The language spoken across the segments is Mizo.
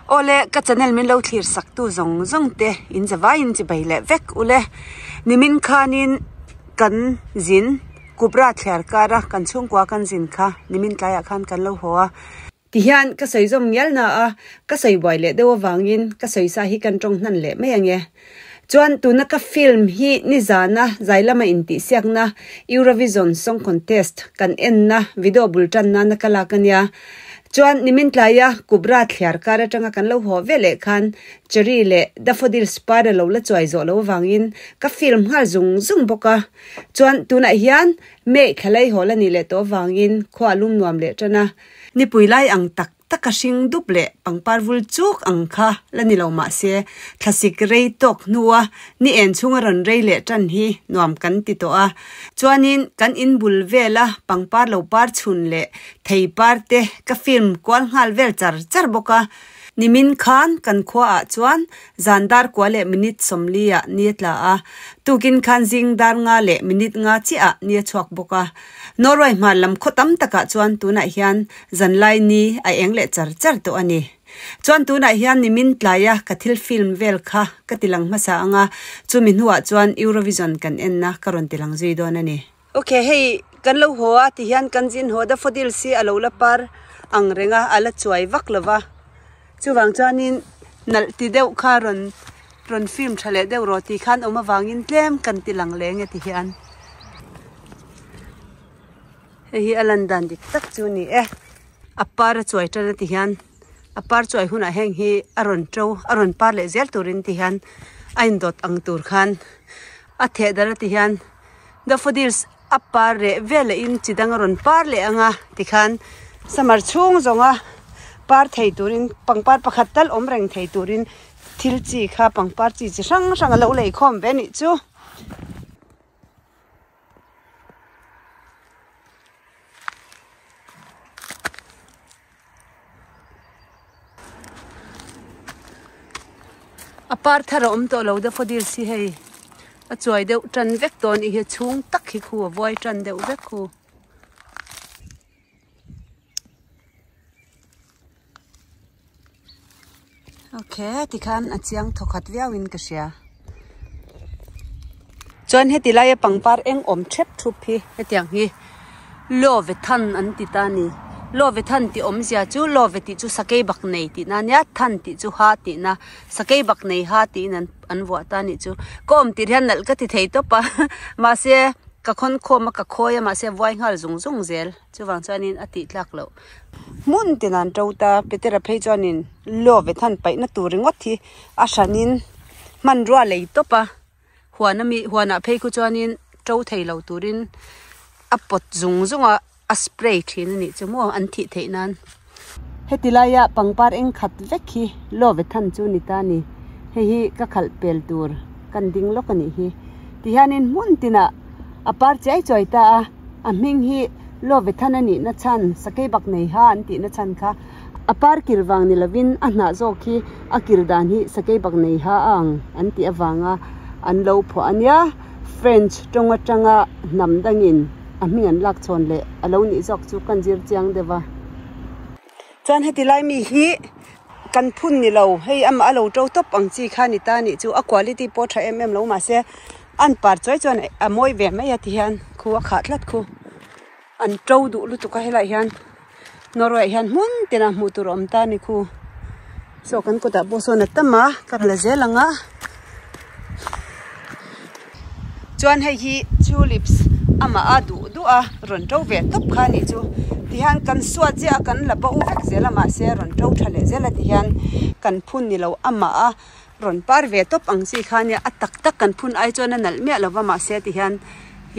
Awle ka channel min lo thlir sak tu zawng zawng te in zavaiin chibai leh vek ule. Nimin khanin kan zin Kubra thliar kar a kan chhungkua kan zin kha nimin tlaiah khan kan lo haw a. Tihian ka sawi zawm ngial na a, ka sawi buai leh deuh avangin ka sawi sa hi kan tawng hnan leh mai ange. Chuan tuna ka film hi nizana Zailama intihsiakna Eurovision Song Contest kan enna video bul tan nana ka lak ania. Chuan nimin tlaia Kubra thliar kar atanga kan lo haw ve leh khan Cherry leh Daffodils par a lo la chuai zawh lo avangin ka film nghal zung zung bawk a. Chuan tunah hian May thlalei hawl a nih leh tawh avangin khua a lum nuam leh tan a. Nipui lai ang tak taka hring dup leh pangpar vul chuk ang kha la ni lo mah se, thlasik rei tawk hnua ni en chhunga rawn rei leh tan hi nuam kan ti tawh a. Chuanin kan in bul vela pangpar lo par chhun leh thei par te ka film kual nghal vel char char bawk a. Nimin khan kan khuaah chuan Zan dar kua leh minute 40 ah ni a tla a, tukin khan zing dar nga leh minute nga chiah ah ni a chhuak bawk a. Norway hmar lam khaw tam takah chuan tunah hian zanlai ni a eng leh char char tawh a ni. Chuan tunah hian nimin tlaia ka thil film vel kha ka ti lang hmasa ang a, chumi hnuah chuan Eurovision kan enna ka rawn ti lang zui dawn a ni. Ok, hei kan lo haw a ti hian kan zin haw daffodils hi a lo la par ang reng a, a la chuai vak lo va. Chuvang chuanin nalh ti deuh kha rawn rawn film tha leh deuh rawh tih khan awm avangin tlem kan ti lang leng e ti hian. Hei hi a lan dan dik tak chu a ni e. A par a chuai tan a ti hian a par chuai hunah heng hi a rawn to a rawn par leh zel turin ti hian a indawt ang tur khan a theh darh a ti hian daffodils a par reh vel leh in chi dang a rawn par leh ang a tikhan summer chhung zawnga par thei turin pangpar pakhat tal awm reng thei turin thil chi kha pangpar chi chi hrang hrang a lo lei khawm ve a nih chu. A par thar a awm tawh lo daffodils hi hei a chuai deuh tan vek tawh a nih hi a chhung tak hi khu a vuai tan deuh vek khu. Ok tikhan a chiang thawkhat viau in ka hria chuan heti laia pangpar eng awm thep thup hi hetiang hi love than an ti ta a ni love than tih awmzia chu love tih chu sakei bak nei tihna a nia than tih chu ha tihna sakei bak nei ha tiin an an vuah ta a nih chu ka awm tirh hian nalh ka ti thei tawp a mahse ka khawn khawm a ka khawi a mahse a vuai nghal zung zung zel. Chuvang chuanin a tih tlak loh hmun tin an to ta, Petera phei chuanin love than paihna tur ringawt hi a hranin hmanrua lei tawp a, huan ami huanah phei khu chuanin to thei lo turin a pawt zung zung a, a spray thin a nih chu maw an thih theih nan. Heti laia pangpar eng khat vek hi love than chu ni ta a ni, hei hi ka khalh pel tur kan ding lawk a nih hi tihianin hmun tinah a par chiai chuai ta a. A hming hi Love Than a nihna chhan, sakei bak nei ha an tihna chhan kha a par kir vang ni lovin a hnah zawk hi a kir dan hi sakei bak nei ha a ang an tih avanga an lo phuah a nia. French tawng atanga hnam dangin a hming an lak chhawn leh a lo nih zawk chu kan zir chiang deuh a. Chuan heti lai mi hi kan phun ni lo, hei amah a lo to tawp ang chi kha ni ta nih chu a quality pawh tha em em lo mahse an par chuai chuan a mawi ve mai a ti hian khu a khah tlat khu an to duh lutuk a helaiah hian Norway ah hian hmun tinah hmuh tur a awm ta a ni khu saw kan kutah pawh sawn a tam a ka la zel ang a chuan hei hi tulips amah a duh duh a rawn to ve tawp kha a nih chu tihian kan suat chiah a kan la bo vek zel a mahse rawn to tha leh zel a tihian kan phun ni lo amah a rawn par ve tawp ang chi kha nia a tak tak kan phun ai chuan a nalh miah lo va mahse tihian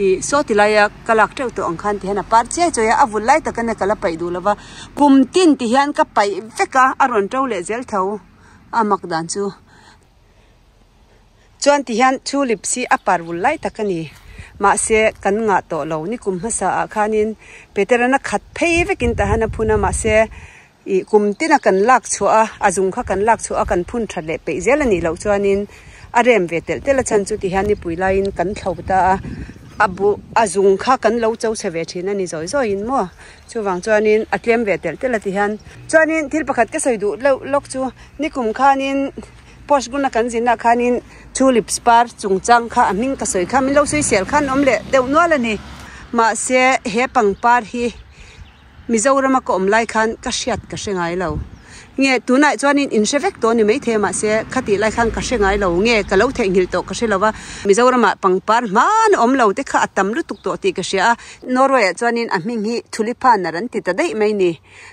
ih saw ti laia ka lak teuh tawh ang khan tihian a par chiai chawi a a vul lai tak ania ka la paih duh lo va kum tin tihian ka paih vek a a rawn to leh zel tho a mak dan chu. Chuan ti hian tulips hi a par vul lai tak a ni. Mahse, kan ngah tawh lo. Nikum hmasa ah khanin Peterana khat phei vekin tahan a phun a, mahse ih kum tina kan lak chhuah a, a zung kha kan lak chhuah a, kan phun that leh peih zel a nih loh chuanin a rem ve telh telh a chhan chu ti hian nipui laiin kan thlo ta a. A bu a zung kha kan lo cho chhe ve thin a ni zawi zawiin maw chuvang chuanin a tlem ve telh telh a ti hian chuanin thil pakhat ka sawi duh leuh lawk chu nikum khanin post guna kan zinah khanin tulips par chungchang kha a hming ka sawi kha min lo sawi sel khan awm leh deuh nual a ni mahse he pangpar hi Mizorama ka awm lai khan ka hriat ka hre ngai lo. Nge tunah chuanin in hre vek tawh a ni maithei a mahse khatih lai khan ka hre ngai lo. Nge ka lo theihnghilh tawh ka hre lo va, Mizoramah pangpar hman a awm lo te kha a tam lutuk tawh tih ka hria a. Norway-ah chuanin a hming hi Tulipaner an ti ta daih mai ni.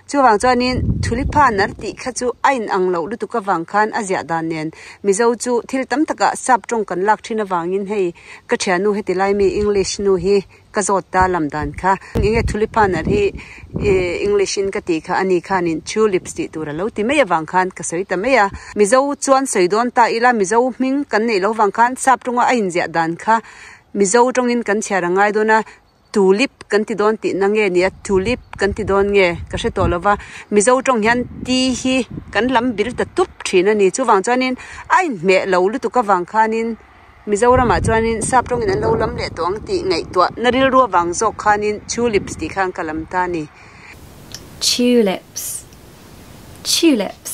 Chuvang chuanin Tulipaner tih kha chu a inang loh lutuk avang khan a ziah dan nen Mizo chu thil tam takah sap tawng kan lak thin avangin hei ka thiannu heti lai mi English nu hi Ka zawt ta lam dan kha. Enge tulipaner hi English in ka tih kha ani khanin tulips tih tur a lo ti mai avang khan ka sawi ta mai a. Mizo chuan sawi dawn ta ila Mizo hming kan neih loh vang khan sap tawnga a inziah dan kha Mizo tawngin kan chhiar a ngai dawn a, tulip kan ti dawn tihna nge nia tulip kan ti dawn nge ka hre tawh lova. Mizo tawng hian ti hi kan lam bil ta tup thin a ni. Chuvang chuanin a inhmeh lo lutuk avang khanin. Mizoramah chuanin sap tawngin an lo lam leh tawh ang tih ngaihtuah na rilru avang zawk khanin tulips tih khan ka lam ta a ni. Tulips Tulips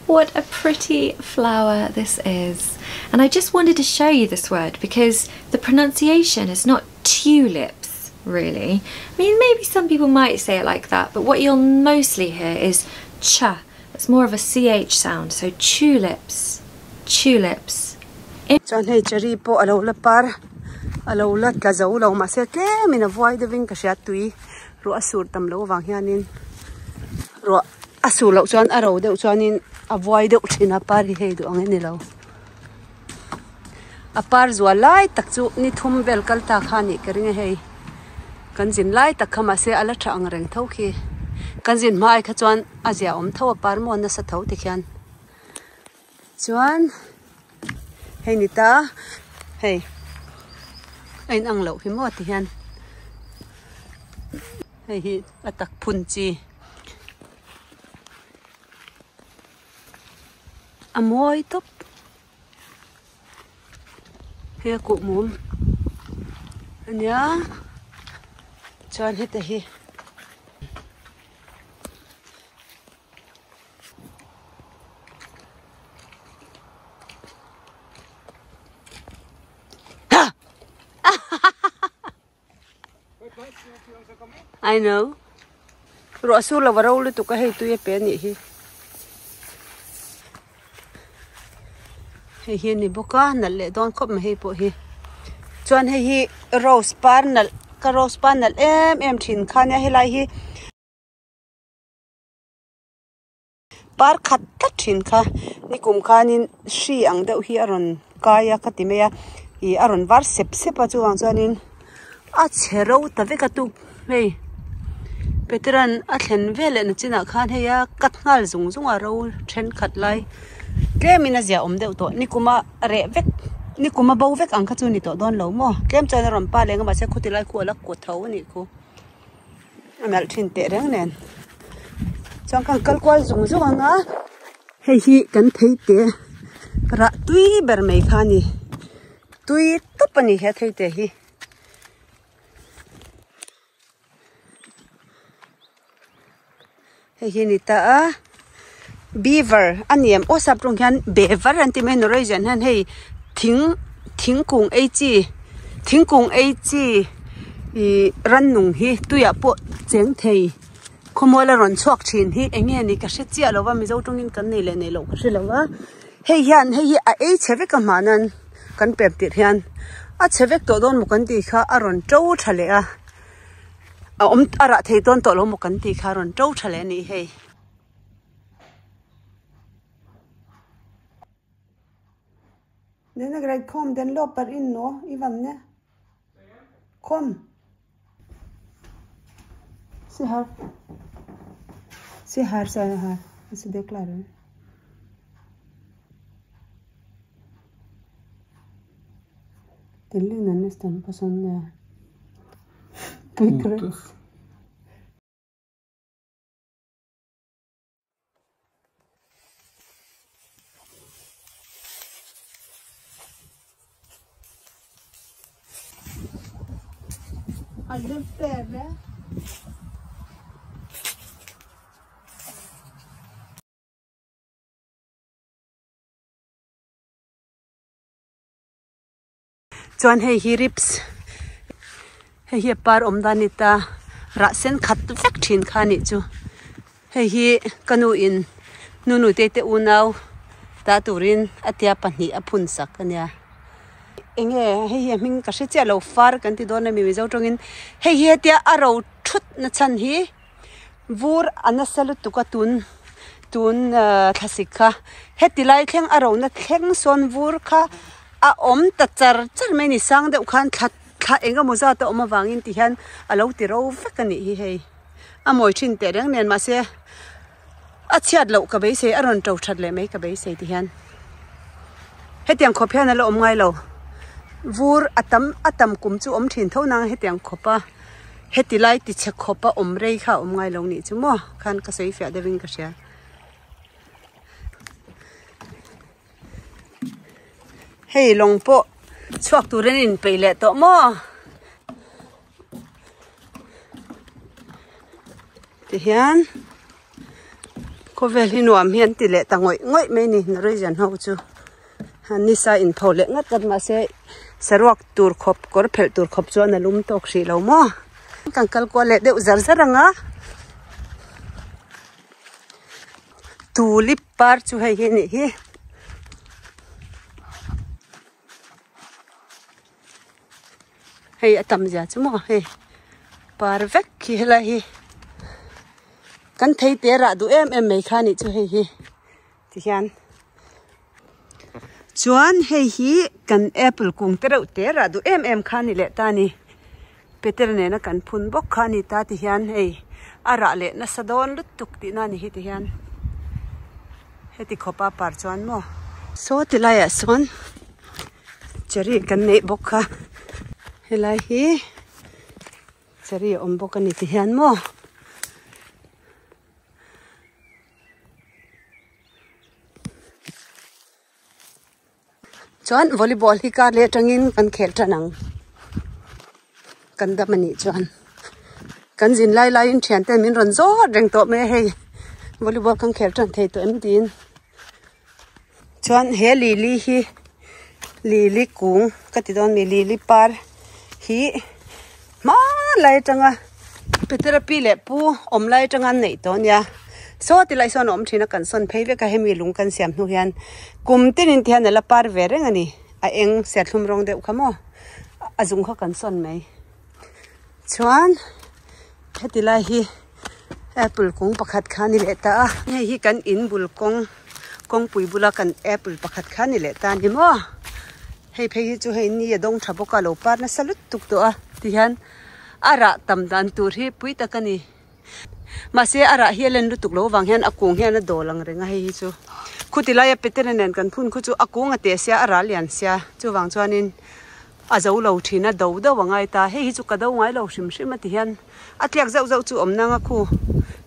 What a pretty flower this is. And I just wanted to show you this word because the pronunciation is not tulips, really. I mean, maybe some people might say it like that, but what you'll mostly hear is ch. It's more of a ch sound, so tulips, tulips. Chuan hei cherry pawh a lo la par a lo la tla zo lo mahse tlemin a vuai deuhin ka hria tui ruah a sur tam loh avang hianin ruah a sur loh chuan a ro deuh chuanin a vuai deuh thin a par hi hei duh ang a ni lo a par zual lai tak chu ni thum vel kal ta kha a nih ka ring a hei kan zin lai tak kha mahse a la tha ang reng tho khi kan zin hma ai kha chuan a zia awm tho a par maw nasa tho tikhian. Chuan hei ni ta hei a in ang loh hi maw ti hian hei hi a tak phun chi a mawi tawp hei a kuhmum ania chuan heta hi. I know. Ruah sur lo va ro lutuk a hei tui a pe a nih hi. Hei hi a ni bawk a nalh leh dawn khawp mai hei pawh hi. Chuan hei hi rose par nalh ka rose par nalh em em thin kha nia helai hi. Par khat tlat thin kha nikum khanin hri ang deuh hi a rawn kai a ka ti mai a ih a rawn var sep sep a chuvang chuanin a chhe ro ta vek a tuk hei Peteran a thlen veleh na chinah khan hei a cut nghal zung zung a ro thenkhat lai tlemin a zia awm deuh tawh nikuma reh vek nikuma bo vek ang kha chu ni tawh dawn lo maw tlem chuan a rawn pa leng a mahse khuti lai khu a la kut tho a nih khu. A nalh thin teh reng nen chuan kan kal kual zung zung ang a hei hi kan thei te rah tui ber mai kha a ni tui tawp a ni he thei te hi hei hi a ni ta a beaver a ni em aw sap tawng hian beaver an ti mai a norwegian hian hei thing thingkung ei chi thingkung ei chi ih rannung hi tuiah pawh cheng thei khawmual a rawn chhuak thin hi eng nge ni ka hre chiah lo va mizo tawngin kan nei leh nei loh ka hre lo va hei hian hei hi a ei chhe vek a hmah nan kan pem tirh hian a chhe vek tawh dawn maw kan tih kha a rawn to tha leh a a awm a rah thei dawn tawh lo maw kan tih kha a rawn to tha leh a nih hei. Den er greit, kom, den løper inn nå i vannet. Kom. Se her. Se her, sa jeg her. Hvis det klarer du. Det ligner nesten på sånn uh, Chuan hei hi rips hei hi a par awm dan a ni ta rah sen khat vek thin kha a nih chu hei hi ka nu in nunu te te unau dah turin a tia pahnih a phun sak a nia eng nge hei hi a hming ka hre chiah lo far kan ti dawn a mi mizo tawngin hei hi hetia a ro thut na chhan hi vur a nasa lutuk a tun tun ahh thlasik kha heti lai thleng a rona thleng sawn vur kha a awm ta char char mai a ni sang deuh khan thla thla eng emaw zat a awm avangin ti hian a lo ti ro vek a nih hi hei a mawi thin teh reng nen mahse a chhiat loh ka beisei a rawn to that leh mai ka beisei ti hian hetiang khawp hian a la awm ngai lo vur a tam a tam kum chu awm thin tho nang hetiang khawp a heti lai ti chhe khawp a awm rei kha a awm ngai lo nih chu maw khan ka sawi fiah deuh in ka hria. Hei lawng pawh chhuak tur an inpeih leh tawh maw tihian khawvel hi nuam hi an ti leh ta ngawih ngawih mai a ni Norwegian ho chu nisa intho leh ngat ngat mahse saruak tur khawp kawr phelh tur khawp chuan a lum tawk hrih lo maw kan kal kual leh deuh zar zar ang a. Tulip par chu hei hi a nih hi. Hei a tam zia chu maw hei par vek khi helai hi kan thei te rah duh em em mai kha a nih chu hei hi tihian chuan hei hi kan apple kung te reuh te rah duh em em kha a ni leh ta a ni. Peter nena kan phun bawk kha a ni ta ti hian hei a rah leh nasa dawn lutuk tihna a ni hi ti hian heti khawpa par chuan maw saw ti laiah sawn cherry kan neih bawk kha helai hi cherry a awm bawk a ni ti hian maw. Chuan volleyball hi kar leh atangin kan khel tan ang kan dam anih chuan kan zin lai laiin thian ten min rawn zawt reng tawh mai a hei volleyball kan khel tan thei tawh em tiin chuan he lily hi lily kung ka ti dawn a ni lily par hi hmanlai atanga Petera pi leh pu awm lai atanga an neih tawh a nia saw ti lai sawn a awm thin a kan sawn phei vek a hemi lung kan siam hnu hian kum tinin te hian a la par ve reng a ni a eng serthlum rawng deuh kha maw a zung kha kan sawn mai chuan heti lai hi apple kung pakhat kha a ni leh ta a hei hi kan in bul kawng kawngpui bula kan apple pakhat kha a ni leh ta a ni maw. Hei phei hi chu hei ni a dawng tha bawk a lo par nasa lutuk tawh a tihian a rah tam dan tur hi pui tak a ni mahse a rah hi a len lutuk loh avang hian a kung hian a dawl ang reng a hei hi chu khuti laia petera nen kan phun khu chu a kung a teh sia a rah lian sia chuvang chuanin a zo lo thin a do deuh a ngai ta hei hi chu ka do ngai lo hrim hrim a tihian a tliak zauh zauh chu awm nang a khu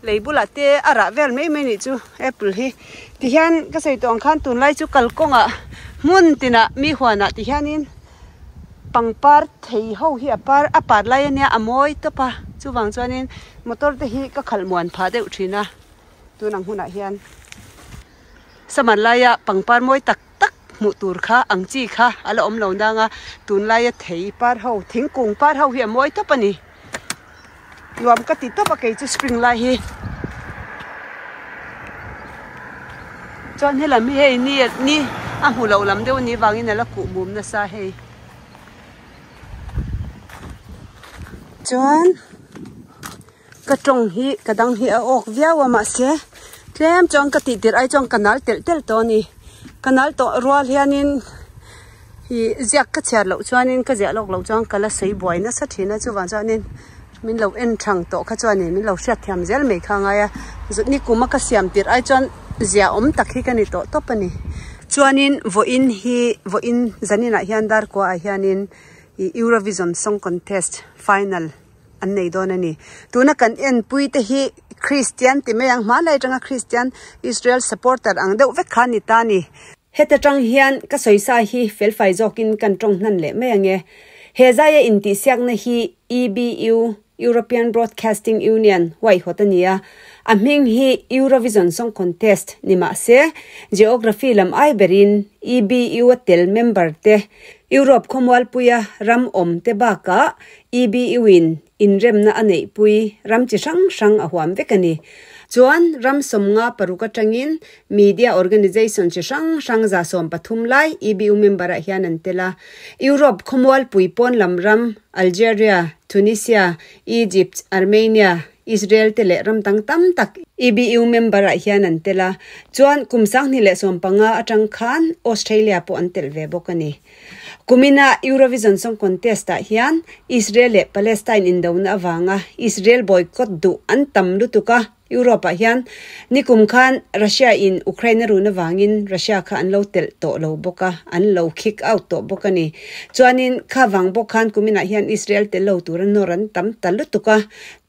lei bulah te a rah vel mai mai nih chu apple hi tihian ka sawi tawh ang khan tunlai chu kalkawngah hmun tinah mi huanah tihianin pangpar thei ho hi a par a par lai ania a mawi tawp a chuvang chuanin motor te hi ka khalh muan phah deuh thin a tunang hunah hian saman laia pangpar mawi tak tak hmuh tur kha ang chi kha a la awm lo nang a tunlaia thei par ho thingkung par ho hi a mawi tawp a ni nuam ka ti tawp a kei chu spring lai hi chuan helam hi hei ni ni a hmu loh lam deuh a nih vangin a la kuh mum nasa hei chuan ka tawng hi ka dang hi a awk viau a mahse tlem chuan ka tih tirh ai chuan ka nal telh telh tawh a ni ka nal tawh rual hianin ih ziak ka chhiar loh chuanin ka ziah lawk loh chuan ka la sawi buai nasa thin a chuvang chuanin min lo en thang tawh kha chuanin min lo hriat thiam zel mai kha a ngai a ni kuma ka siam tirh ai chuan zia awm tak hi ka ni tawh tawp a ni chuanin vawiin hi vawiin zaninah hian darkua ah hianin ih Eurovision song contest final. an nei dawn a ni. Tuna kan enpui te hi Kristian ti mai ang hmanlai atanga Kristian Israel supporter ang deuh vek kha a ni ta a ni. Heta tang hian ka sawi sa hi felfai zawkin kan tawng hnan leh mai ang e. He zaia intihsiakna hi EBU, European Broadcasting Union, huaihawt a ni a, a hming hi Eurovision Song Contest ni mah se, geography lam ai berin EBU a tel member te, Europe khawmualpuia ram awm te bakah EBU-in inremna a neihpui ram chi hrang hrang a huam vek a ni. Chuan ram 56 atangin media organisation chi hrang hrang 13 lai EBU member-ah hian an tel a. Europe khawmualpui pawn lam ram Algeria, Tunisia, Egypt, Armenia, Israel te leh ram dang tam tak EBU member-ah hian an tel a. Chuan kum 2015 atang khan Australia pawh an telh ve bawk a ni. Kumina Eurovision Song Contest-ah hian Israel leh Palestine indona avanga Israel boycott duh an tam lutuk a, Europe-ah hian nikum khan Russia-in Ukraine a run avangin Russia kha an lo telh tawh lo bawk a, an lo kick out tawh bawk a ni. Chuanin kha vang bawk khan kuminah hian Israel tel lo tura nawr an tam ta lutuk a,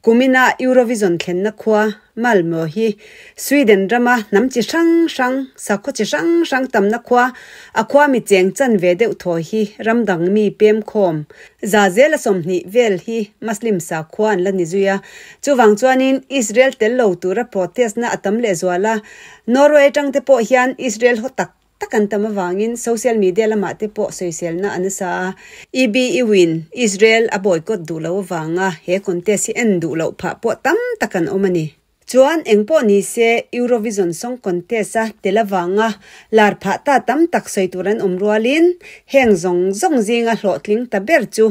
kumina Eurovision thlenna khua Malmö hi Sweden rama hnam chi hrang hrang, sakhaw chi hrang hrang tamna khua, a khua mi cheng chan ve deuh thaw hi ram dang mi pem khawm za zela 20 vel hi Muslim sakhua an la ni zui a. Chuvang chuanin Israel tel lo tura protest na a tam lehzual a, Norway atang te pawh hian Israel haw tak tak an tam avangin social media lamah te pawh sawiselna a nasa a, EBU-in Israel a boycott duh loh avanga he contest hi en duh loh phah pawh tam tak an awm a ni. Chuan eng pawh ni se Eurovision Song Contest-a tel avanga lar phah ta tam tak sawi tur an awm rualin heng zawng zawng zinga hlawhtling ta ber chu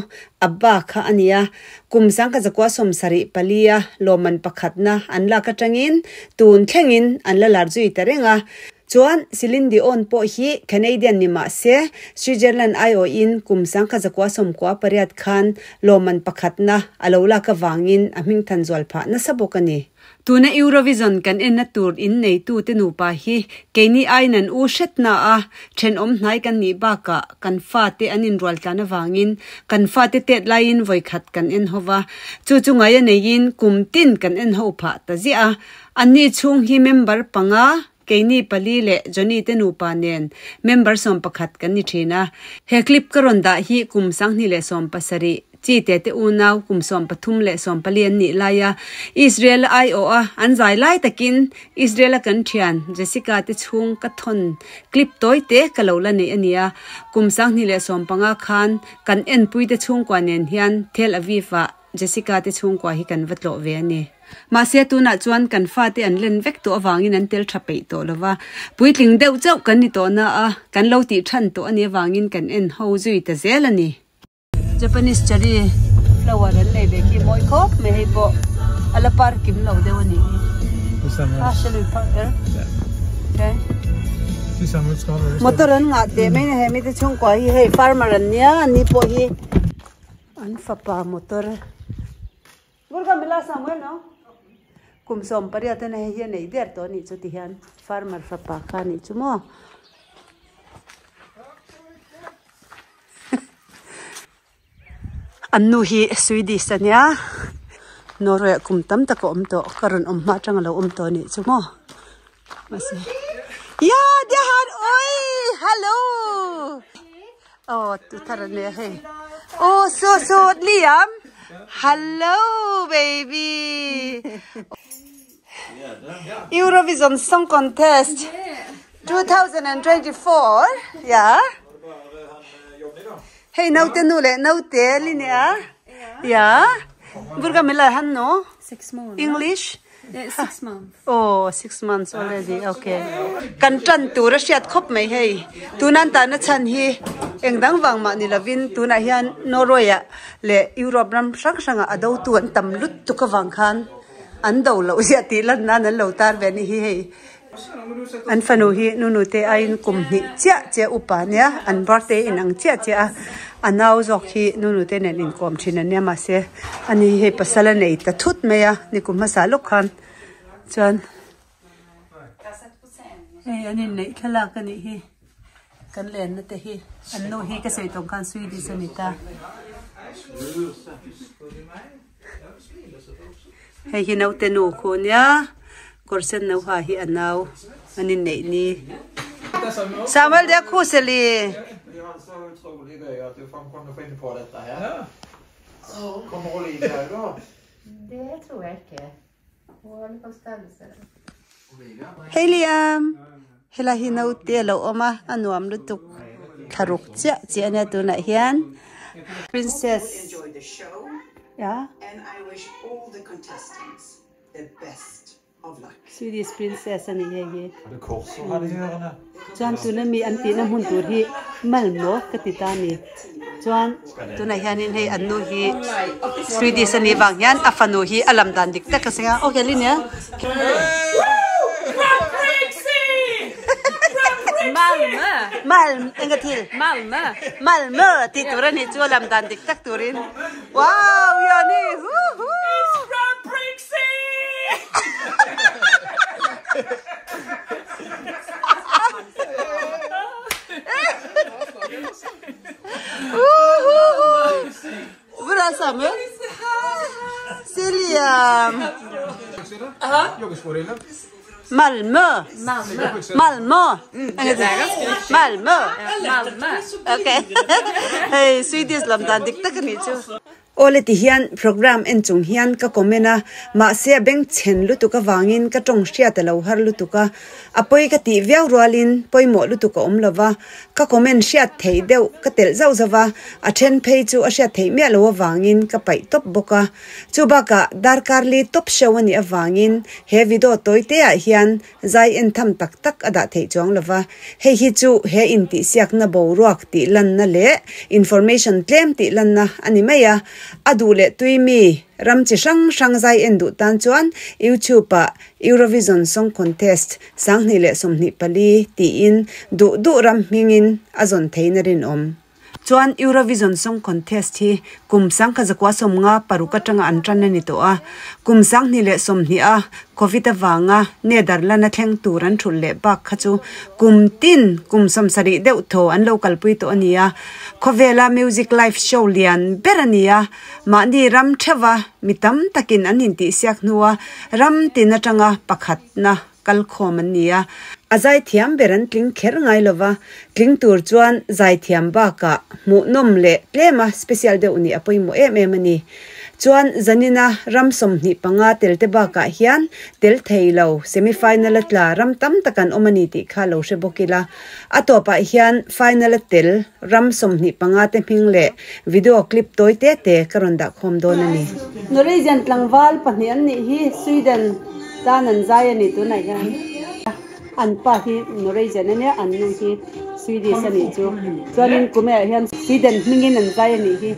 Abba kha a ni a, kum 1974-a lawmman pakhatna an lak atangin tun thlengin an la lar zui ta reng a. Chuan Celine Dion pawh hi Canadian ni mah se, Switzerland aiawhin kum 1998 khan lawmman pakhatna a lo lak avangin a hmingthan zual phah nasa bawk a ni. Tuna Eurovision kan enna tur in neitute nupa hi keini aiin an u hretna a, thenawm hnai kan nih bakah kan fate an inrual tlan avangin kan fate tet laiin vawikhat kan en ho va, chu chu ngaia neiin kum tin kan en ho phah ta ziah a. Anni chhung hi member panga Keini pali leh Johnny te nupa nen member 11 kan ni thin a. He clip ka rawn dah hi kum 2017 chi te te unau kum 13 leh 14 an nih lai a, Israel a aiawh a, an zai lai takin Israel a kan thian Jessica te chhung ka thawn clip tawi te ka lo la nei a nia. Kum 2015 khan kan enpui te chhungkua nen hian Tel Aviv ah Jessica te chhungkua hi kan va tlawh ve a ni. Mahse tunah chuan kan fate an len vek tawh avangin an tel tha peih tawh lo va, puitling deuh chauh kan ni tawh na a, kan lo tih than tawh a nih avangin kan en ho zui ta zel a ni. Japanese cherry flower an nei ve khi mawi khawp mai hei pawh a la par kim lo deuh a nih hi. Ah shall we park there? Okay. Motor an ngah teh mai na he mite chhungkua hi hei farmer an nia an ni pawh hi. An fapa motor Gurkha mila Samuel no kum 18 a hei hi a neih der tawh a nih chu ti hian farmer fapa kha a nih chu maw an nu hi Swedish a nia Norway ah kum tam tak a awm tawh ka rawn awm hma atang a lo awm tawh a nih chu maw mahse ya Diahan oi hello. Oh, tu thar an nia hei. Oh, so so Liam. Hello baby. Eurovision Song Contest 2024. Yeah. Hei naute nu leh naute Linnea. Yeah. Burga mila han no? 6 months. English? 6 months. Oh, 6 months already. Okay. Kan tan tur a hriat khawp mai hei. Tunan tana chhan hi engdang wang mah ni lovin tunah hian Norway ah leh Europe ram hrang hrangah a do tu an tam lut tuk awang khan an do loh ziah tih lan nan an lo tar ve a ni hi hei. An fanu hi nunu te aiin kum hnih chiah chiah upa ania an birthday inang chiah chiah a a nau zawk hi nunu te nen inkawm thin ania mahse ani hi hei pasal a nei ta thut mai a ni kum hmasa lawk khan chuan hei an inneih thlalak a nih hi kan lenna te hi an nu hi ka sawi tawng khan Swedish a ni ta. Hei hi naute nu khu ania kawr sen no ha hi a nau an inneih ni. Samuel dia khu seli. Det var så utrolig gøy at du kunne finne på dette her. Kommer Olivia òg, da? Det tror jeg ikke. Hun holder på å stelle seg. Hey Liam! Helai hi naute a lo awm a, a nuam lutuk thlaruk chiah chiah ania tunah hian Princess ya Swedish Princess a ni hei hi. Chuan tuna mi an tihna hmun tur hi Malmö ka ti ta a ni. Chuan tunah hianin hei an nu hi Swedish a nih vang hian a fanu hi a lam dan dik tak a seng a okay Linia. Malmö! Malm enga thil? Malmö! Malmö tih tur a nih chu a lam dan dik tak turin wow Yoni huhu! Bra Samuel. Silja. Malmö. Malmö. Malmö. Malmö. Okay. Hei Swedish lam dan dik tak ani chu. Awle ti hian program en chung hian ka comment a, mahse a beng chhen lutuk avangin ka tawng hriat a lo har lutuk a, a pawi ka tih viau rualin pawimawh lutuk a awm lova, ka comment hriat theih deuh ka telh zauh zauh va, a then phei chu a hriat theih miah lo avangin ka paih tawp bawk a. Chu bakah darkar li tawp show a nih avangin he video tawi te ah hian zai en tham tak tak a dah theih chuang lova, hei hi chu he intihsiakna boruak tih lanna leh information tlem tih lanna a ni mai a, a duh leh tui mi ram chi hrang hrang zai en duh tan chuan YouTube ah Eurovision Song Contest 2024 tiin duh duh ram hmingin a zawn theihna rinawm. Chuan Eurovision Song Contest hi kum 1956 atanga an tan a ni tawh a, kum 2020 a Covid avanga Netherland a thleng tur an thulh leh bak kha chu kum tin kum 70 deuh thaw an lo kalpui tawh a ni a. Khawvela music live show lian ber a ni a, mahni ram theuha mi tam takin an intihsiak hnua ram tin atanga pakhatna kalkhawm an ni a. A zaithiam ber an tling kher ngai lova, tling tur chuan zaithiam bakah hmuhnawm leh tlema special deuh nih a pawimawh em em a ni. Chuan zanina ram 25 tel te bakah hian tel thei lo semi final a tla ram tam tak an awm a ni tih kha lo hre bawk ila. A tawpah hian final a tel ram 25 te hming leh video clip tawi te te ka rawn dah khawm dawn a ni. Norwegian tlangval pahnih an nih hi Sweden tan an zai a ni tunah hian an pa hi Norwegian a nia an nu hi Swedish a nih chu chuanin kumeah hian Sweden hmingin an zai a nih hi.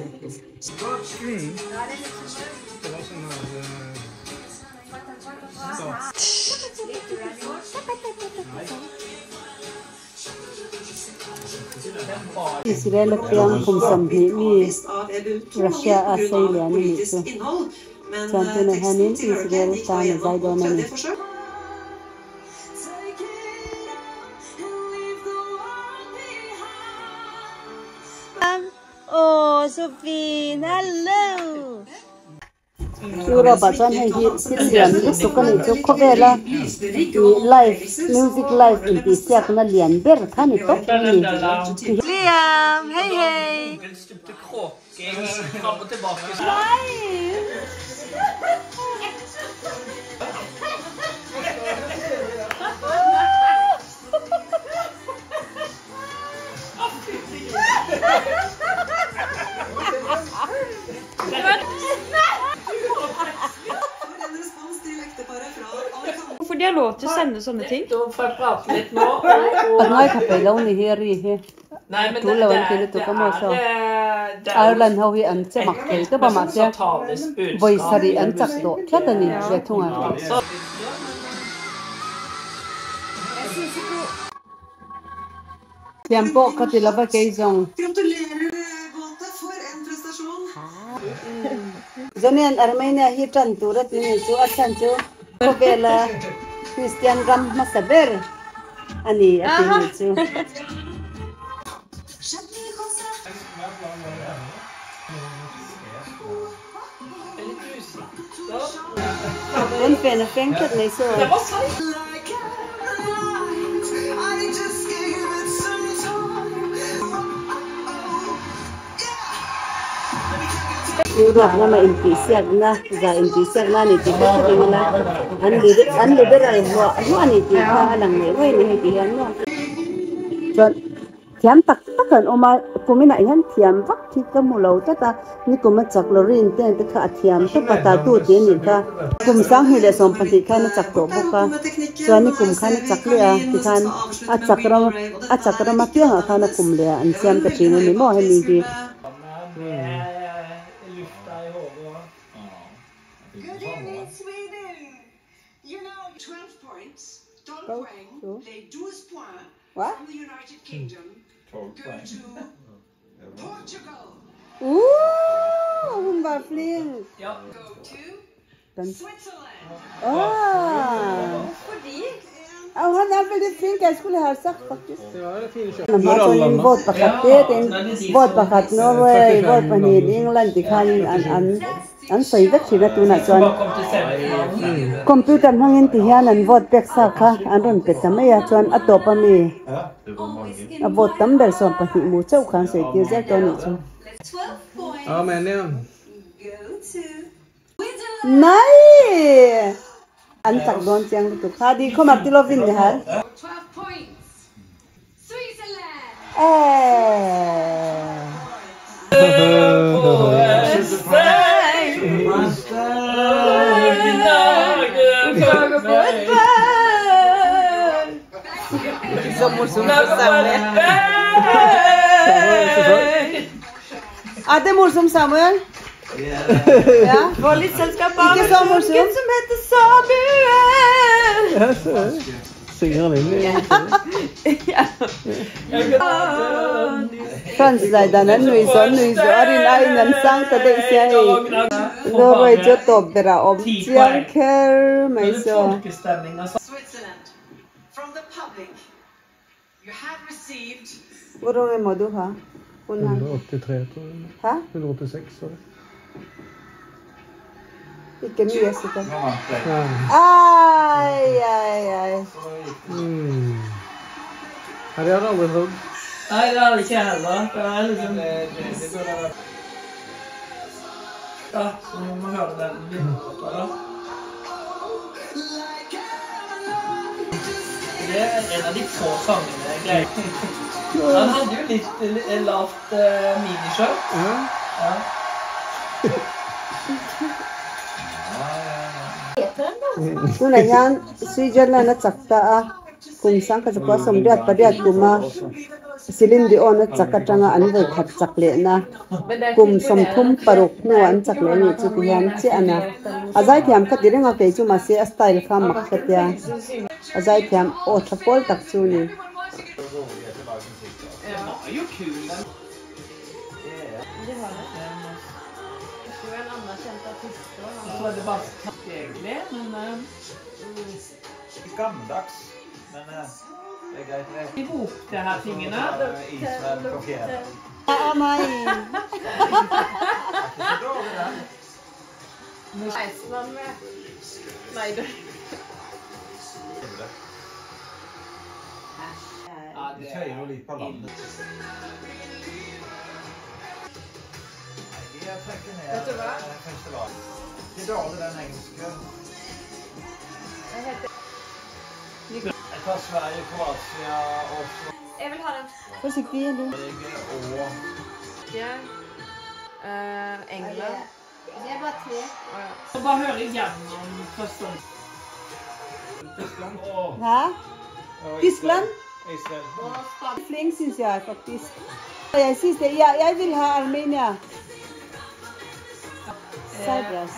Israel a piang kum 20 mi Russia a sei lian a nih chu. Chuan tunah hianin Israel tan a zai dawn a ni. Aw Sofin hello. Europe ah chuan hei hi thil lian lutuk a nih chu khawvela ih live music live intihsiakna lian ber kha ni tawp a ni. Liam hei hei. Hvorfor de har lov til å sende sånne ting? A ngai kha peih lo ni hi a ri hi tul lo an ti lutuk a maw saw Ireland ho hi an che mak thei tawp a mahse vawi sarih an chak tawh tlat a ni ve thung a. Thiam pawh ka ti lova kei zawng. Zonian Armenia hi tan tur a ti ni chu a chhan chu khawvela Kristian ram hmasa ber a ni a ti ni chu. Kan pen a feng tlat mai saw. Europe lama intihsiakna zah intihsiakna a ni tih te hre reng ila an an liberal hluah hluah a ni tih kha a lang ngei ngei a ni hei tih hian maw chuan thiam tak tak an awm a kuminah hian thiam vak hi ka hmu lo tlat a nikum a chak Loreen te te kha a thiam tawp a tatu tih a nih kha kum sanghnih leh sawmpahnih khan a chak tawh bawk a chuan nikum khan a chak leh a tikhan a chak ram a chak ram apiangah khan a kum leh ah an siam ta thin a ni maw hemi hi. What? Ooh, hun var flink. Den. Ah. Ja, han er veldig flink. Jeg skulle ha sagt faktisk. Hma chuanin vote pakhat te te in vote pakhat Norway, vote pahnih England ti khanin an an an sawi vek thin a tunah chuan computer hmangin ti hian an vote pek sa kha an rawn pe ta mai a chuan a tawp ami a vote tam ber 12 mu chauh kha an sawi tir zel tawh a nih chu. Nai! An chak dawn chiang lutuk. Ha di khawm ah tilovin ni har. Er det morsom, Samuel? Ja. Var litt selskap av Ikke så morsom. gutt som heter Samuel. Ja, så synger han inn i France zai dan an nui zo nui zo a rin aiin an sang ta daih sia hei Norway chu a tawp berah awm chiang kher mai saw. Hvor mange må du ha? 183, tror jeg. Hæ? 186, sorry. Ikke mye, sikkert. Ja. Ai, ai, ai. Nei, det hadde jeg aldri trodd. Nei, det hadde ikke jeg heller. Det er liksom Ja, så vi må høre den vinnerlåta, da. Det er en av de få sangene jeg greier. Han hadde jo litt lavt miniskjørt. Ja. Ja. Tunah hian Switzerland a chak ta a kum sangkhat zakua 88 kuma Celine Dion a chak atanga an vawi khat chak lehna kum 36 hnuah an chak leh a nih chu ti hian chiah a na a zaithiam kha ti reng a kei chu mahse a style kha mak kha tia a zaithiam aw tha pawl tak chu a ni. Så er det bare takk, egentlig, men Gammeldags, men det er greit. Det ihop det her tingene. er Israel på fjellet. Ah, mai. Ikke så dårlig, den. Iceland med Nei, du. Ja, De det tøyer jo litt på landet. Nei, de trekker ned Vet du hva? festivalen. Ikke dårlig, den engelske. Jeg tar Sverige, Kroatia og Jeg vil ha den Forsiktig, du. Sverige og tredje. England. Det er bare tre. Så bare høre igjennom første omgang. Tyskland. Hæ? Og Tyskland? Israel. Flink syns jeg faktisk. Jeg syns det. Ja, jeg vil ha Armenia. Cyprus.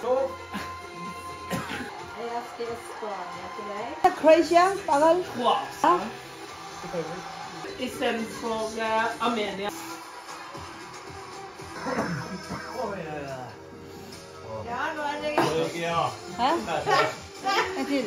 Så Jeg skrev Spania til deg. Croatia, Pavel. Kroatia. Istedenfor Armenia. Ja, nå er det Georgia. Hæ? En til.